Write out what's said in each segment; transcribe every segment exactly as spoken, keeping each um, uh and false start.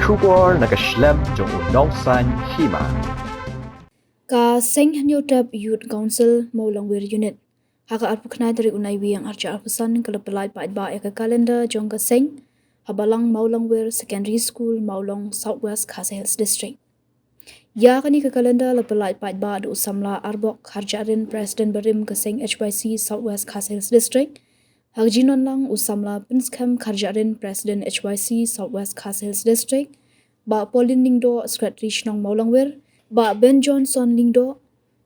Khubor na ka shlem jong u Nongsaiñ Hima. Ka Seng Hynñiewtrep Youth Council Mawlangwir Unit ha ka arphew khyndai tarik u Naiwieng arhajar arphew san ka la pyllait paidbah ïa ka calendar jong ka seng ha Balang Mawlangwir Secondary School, Mawlong, South West Khasi Hills District. Ïa kane ka calendar la pyllait paidbah da u samla Arbok Kharjahrin, President barim ka seng H Y C South West Khasi Hills District, ha ka jingdon lang u samla Pynskhem Kharjahrin, President H Y C South West Khasi Hills District, Bah Pauline Lyngdoh, Secretary Shnong Mawlangwir, Bah Ben Johnson Lyngdoh,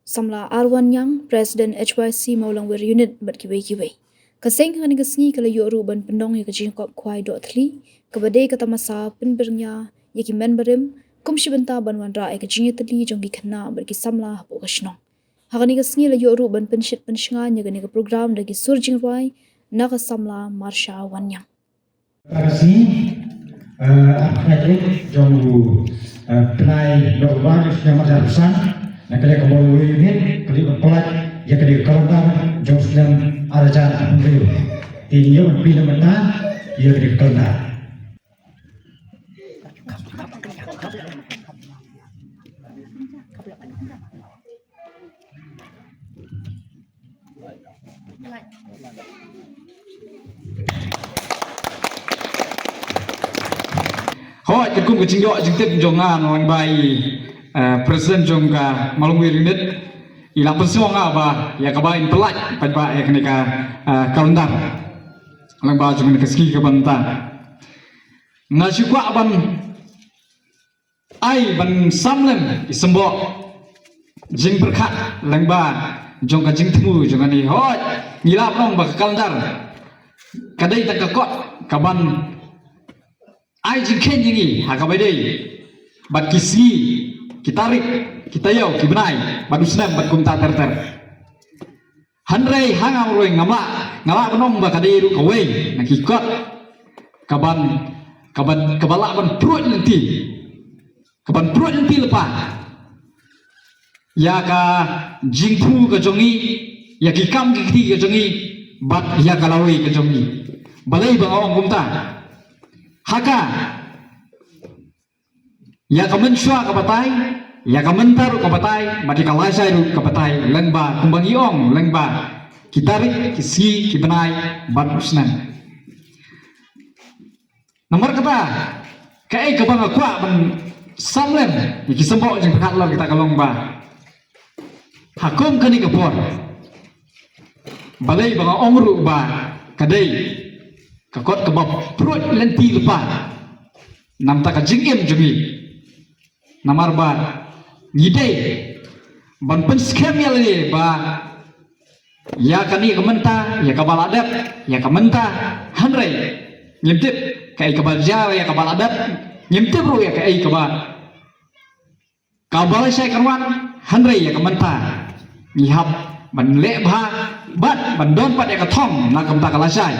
samla Arwan Nyang, President H Y C Mawlangwir Unit, bad kiwei kiwei. Ka seng ha kane ka sngi ka la ïoh ruh ban pynlong ïa ka jingkop khwai doh thli, kaba dei ka tamasa pynbyrngia ïa ki men barim kum shi bynta ban wanrah ïa ka jingïatylli jong ki khynnah bad ki samla hapoh ka shnong. Ha kane ka sngi la ïoh ruh ban pynshit pynshngaiñ ïa kane ka program da ki sur jingrwai na ka samla Marsha Wanniang. Ka sngi, eh, arphew jong u, eh, bnai November, snem arhajar arphew san, na ka liang ka Mawlangwir Unit ka la pyllait ïa ka calendar jong snem arhajar arphew hynriew. Te ngi ïoh ban plie na mynta ïa ka calendar. Hooid, katkum ka jingïoh jingtip jong nga na lyngba i, eh, President jong ka Mawlangwir Unit, i la pynsngew nga ba ïa kaba in pyllait paidbah ïa kane ka, eh, calendar. Lyngba jong kane ka sngi kaba mynta, nga shu kwah ban ai ban sam lem i symboh jingpyrkhat lyngba jong ka jingthmu jong kane. Hooid, ngi lah ban ong ba ka calendar ka dei tang ka kot kaban ai jingkheiñ ïa ngi ha kaba ïadei bad ki sngi, ki tarik, ki taïew, ki bnai bad u snem bad kumta ter ter. Hynrei ha nga ruh ngam lah, nga lah ban ong ba ka dei ruh kawei na ki kot kaban, kaban, kaba lah ban pruid lynti, kaban pruid lynti lypa ïa ka jingthmu ka jong ngi, ïa ki kam ki kti ka jong ngi bad ïa ka lawei ka jong ngi. Balei ba nga ong kumta? Ha ka ïa ka mynshuwa ka batai, ïa ka mynta ruh ka batai, bad ïa ka lashai ruh ka batai, lyngba kumba ngi ong, lyngba ki tarik, ki sngi, ki bnai bad u snem. Namar kata, kaei kaba nga kwah ban sam lem ïa ki symboh jingpyrkhat halor kata ka long ba ha kum kane ka por, balei ba nga ong ruh ba ka dei ka kot kaba pruid lynti lypa na ka bynta ka jingim jong ngi. Namar ba ngi dei ban pynskhem ïa lade ba ïa kane ka mynta, ïa kaba la dep, ïa ka mynta, hynrei ngim tip kaei kaba jia ïa kaba la dep, ngim tip ruh ïa kaei kaba kaba lashai kan wan, hynrei ïa ka mynta ngi hap ban leh bha bad ban don pat ïa ka thong na ka bynta ka lashai.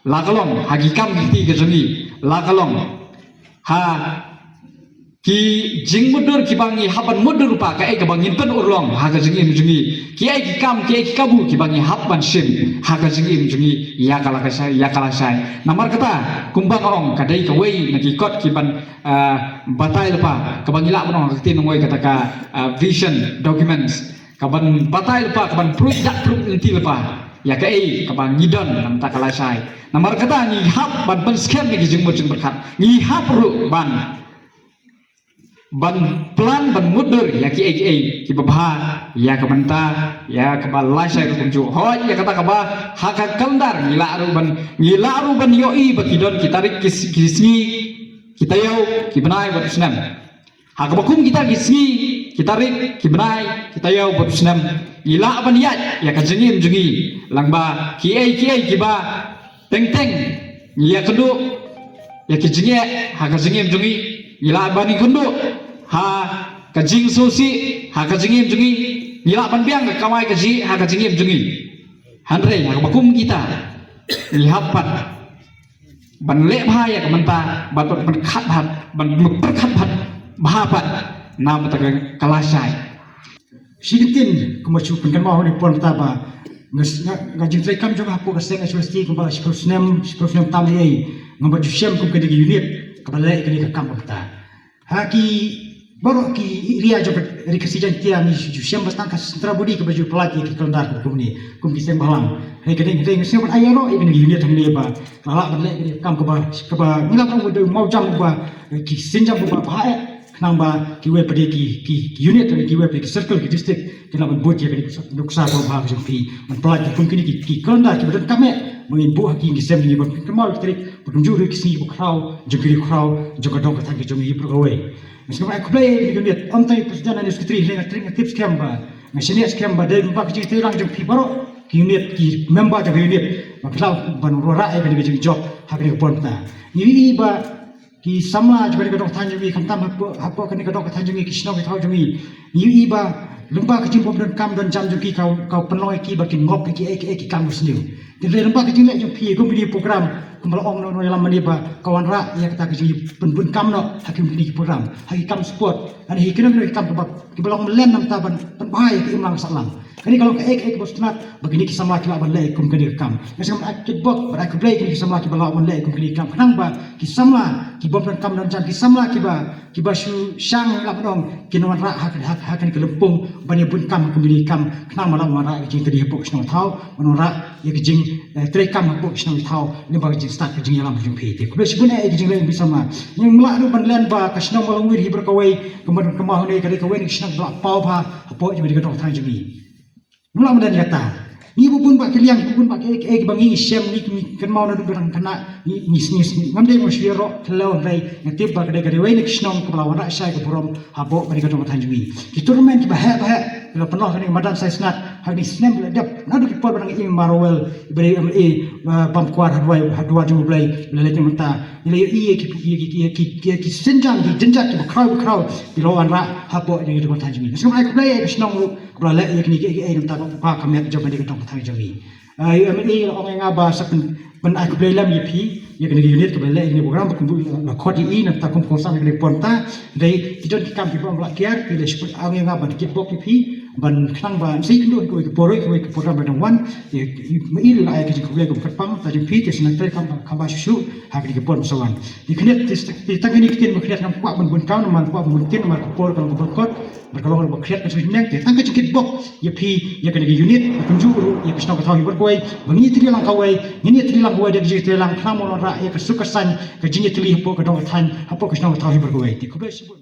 La ka long ha ki kam ki kti ka jong ngi, la ka long ha ki jingmutdur kiba ngi hap ban mutdur lypa, kaei kaba ngin pynurlong ha ka jingim jong ngi, kiei ki kam, kiei ki kabu kiba ngi hap ban shim ha ka jingim jong ngi ïa ka lashai, ïa ka lashai. Namar kata, kumba nga ong, ka dei kawei na ki kot kiban ah, batai lypa, kaba ngi lah ban ong ha ka ktien nongwei kata ka, ah, vision documents, kaban batai lypa, kaban pruid dak pruid lynti lypa ïa kaei kaba ngi don na ka bynta ka lashai. Namar kata ngi hap ban pynskhem ïa ki jingmut jingpyrkhat, ngi hap ruh ban, ban plan, ban mutdur ïa kiei kiei kiba bha ïa ka bynta, ïa kaba lashai ruh kumjuh. Hooid, ïa kata kaba ha ka calendar ngi lah ruh ban, ngi lah ruh ban ïohi ba ki don ki tarik, ki s-, ki sngi, ki taïew, ki bnai bad u snem. Ha kaba kum kita ki sngi, ki tarik, ki bnai, ki taïew bad u snem, ngi lah ban ïaid ïa ka jingim jong ngi lyngba kiei kiei kiba teng teng ngi ïakynduh ïa ki jingeh ha ka jingim jong ngi, ngi lah ban ïakynduh ha ka jingsngewsih ha ka jingim jong ngi, ngi lah ban biang ka kamai kajih ha ka jingim jong ngi. Hynrei ha kaba kum kita ngi hap pat ban leh bha ïa ka mynta, bad ban pyrkhat bha, ban pyrkhat bha, bha pat na bynta ka lashai. Shi kyntien kumba shu pynkynmaw ha kane ka por mynta ba nga, nga, nga jingtrei kam jong nga hapoh ka seng H Y C kumba shiphew snem, shiphew snem tam ei ei, nga bad ju shem kum kane ka unit. ba leh ïa kane ka kam kata. Ha ki baroh ki area jong ka Ri Khasi Jaiñtia ngi ju shem ba tang ka central body kaba ju pynlait ïa ki calendar kum kumne, kum ki seng bhalang. Hynrei ka dei, hynrei ngi shem ban ai ïaroh ïa kane ka unit hangne ba ka lah ban leh kane ka kam kaba, kaba ngi lah ban ong ba dei mawjam ba ki sienjam ba bha eh. Khnang ba kiwei pat de ki, ki, ki unit, kiwei pat de ki circle, ki district kin lah ban bud ïa kane ka nuksa kaba bha ka jong phi ban pynlait ïa kum kine ki, ki calendar kiba donkam eh. Ba ngin buh ha ki, ki sem, ki ban kynmaw ïa ki tarik, ba kumjuh ruh ki sngi ba khraw jong ki ri khraw jong ka dong ka thaiñ ka jong ngi baroh kawei. Nga sngewbha ai khublei ïa kine ki unit, ym tang ïa u president ne u secretary, hynrei nga tip, nga tip skhem ba, nga shaniah skhem ba dei lyngba ka jingtreilang jong phi baroh ki unit, ki member jong ka unit, ba phi lah ban wanrah ïa kane ka jingjop ha kane ka por mynta. Ngi ïohi ba ki samla jong kane ka dong ka thaiñ jong ngi, khamtam hapoh, hapoh kane ka dong ka thaiñ jong ngi, ki shnong ki thaw jong ngi, ngi ïohi ba lyngba ka jingbym donkam donjam jong ki ka, ka pynlong ïa ki ba kin ngop ïa kiei kiei ki kam basniew. Hynrei lyngba ka jingleh jong phi kum kine ki program, kumba la ong noh ïalam mynne ba ka wanrah ïa kata ka jingpynbun kam noh ha kum kine ki program, ha ki kam sport, ha ki kino kino ki kam kiba, kiba long mlien namar ban pynbha ïa ka imlang sahlang. Kane ka long kaei kaei kaba sngewtynnat ba kine ki samla ki lah ban leh kum kane ka kam. Nga sngewbha ai kitbok bad ai khublei ïa kine ki samla kiba lah ban leh kum kane ka kam, khnang ba ki samla ki bym donkam donjam, ki samla kiba, kiba shu shang, lah ban ong, kin wanrah ha, ha, ha kane ka lympung ban ïa bun kam kum kane ka kam, khnang ba lah ban wanrah ïa ka jingtylli hapoh ka shnong thaw, ban wanrah ïa ka jing, eh, treikam hapoh ka shnong thaw, lyngba ka jingstad ka jingïalam ka jong phi. Te khublei shibun eh ïa ka jingleh jong phi samla. Ngim lah ruh ban len ba ka shnong Malanwir hi baroh kawei, kumba don kynmaw hangne, ka dei kawei na ki shnong ba la paw bha hapoh jong kane ka dong ka thaiñ jong ngi. Ngim lah ban len ïa kata. Ngi bun bun bah ki liang, ngi bun bun bah kiei kiei kiba ngi shem, ngi, ngi kynmaw naduh ka dang khynnah, ngi, ngi, ngi, ngi, ngam dei ban shu ïaroh khlaw, hynrei nga tip ba ka dei, ka dei kawei na ki shnong kaba la wanrah shai ka burom hapoh kane ka dong ka thaiñ jong ngi. Ki tournament kiba heh ba heh ki la pynlong ha kane ka madan Saisnat ha kine ki snem ba la dep, naduh ki por ba dang ïa i Marwel, ba dei i M L A, eh, bam kwar ha duwai, ha duwar jong U Blei, la leit na mynta. Ngi la ïohi ïa ki, ïa ki, ïa ki, ïa ki sienjam, ki jynjar kiba khraw, ba khraw, ki la wanrah hapoh kane ka dong ka thaiñ jong ngi. Nga sngewbha ai khublei ïa ka shnong ruh kaba la leh ïa kine kiei kiei namar ba ka met jong kane ka dong ka thaiñ jong ngi. Ah, ïa u M L A la ong ïa nga ba sa pyn, pyn ai khublei lem ïa phi, ïa kane ka unit kaba la leh ïa kane ka program, ba kumba la khot ïa i namar kum kongsan ïa kane ka por mynta. Hynrei ki don ki kam kiba ym lah kiar, ki la shu ong ïa nga ban kitbok ïa phi, ban khnang ba sa ïakynduh ïa kawei ka por, ïa kawei ka program ba dang wan. Ïa, ïa, ma i ruh la ai ka jingkhublei kaba kyrpang, ta jong phi, te sa nang treikam, kamba shuh shuh ha kane ka por ba sa wan. Te khyndiat, te, te tang kine ki ktien ba khyndiat, ngam kwah ban bun kam, namar kwah ban bun ktien, namar ka por ka long kaba kort, namar ka long kaba khriat ka jingkyrmen. Te tang ka jingkitbok ïa phi, ïa kane ka unit, kumjuh ruh ïa ka shnong ka thaw hi baroh kawei, ba ngin ïatylli lang kawei, ngin ïatylli lang kawei da ka jingïatylli lang, khnang ban wanrah ïa ka suk ka saiñ, ka jingïatylli hapoh ka dong ka thaiñ, hapoh ka shnong ka thaw hi baroh kawei. Te khublei shibun.